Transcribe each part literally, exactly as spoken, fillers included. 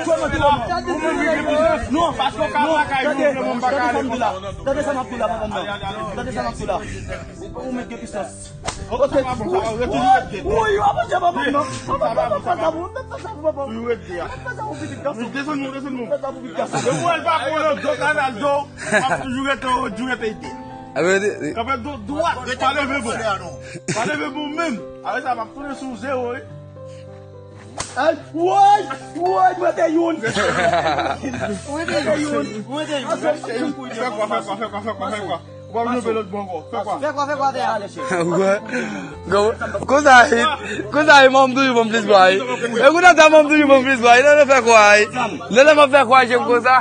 pa twò nan kilomèt. Non, non, tande, tande sa m ap di la. Tande sa m ap di la, madanm nan. Tande sa m ap di la. Ou, ou mèt gen pisans. Ok. Sa va bon, sa va, rete, rete. Woy, w ap manje madanm nan. Papa, papa, papa, papa, papa. Toujou rete a. Papa, papa, pitit gason. Desann nou, desann nou. Papa, papa, pitit gason. Depi w pa pou lòt zò kanal do, w ap toujou rete, toujou rete ite. Kanpe dwat, pa leve bon. Pa leve bon menm. Apre sa, m ap tounen sou zewo, wi. Ay, woy, woy, mwen te youn. Mwen te youn. Mwen te youn. Fè kwa, fè kwa, fè kwa, fè kwa, fè kwa. Ou pa vle leve lòt bò ankò. Fè kwa. Fè kwa, fè kwa, fè kwa. Wè. Kon-, konsa, e, konsa, e, manman m toujou ban m plis bwa, e. E, konsa, manman m toujou ban m plis bwa, e. Lè, lè fè kwa, e. Lè, lè m ap fè kwa, jem konsa.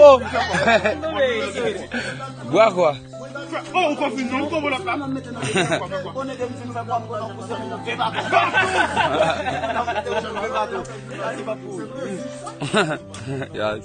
Oh. Bwa kwa. Oh, ou konfin non, ou konprann la. Yes.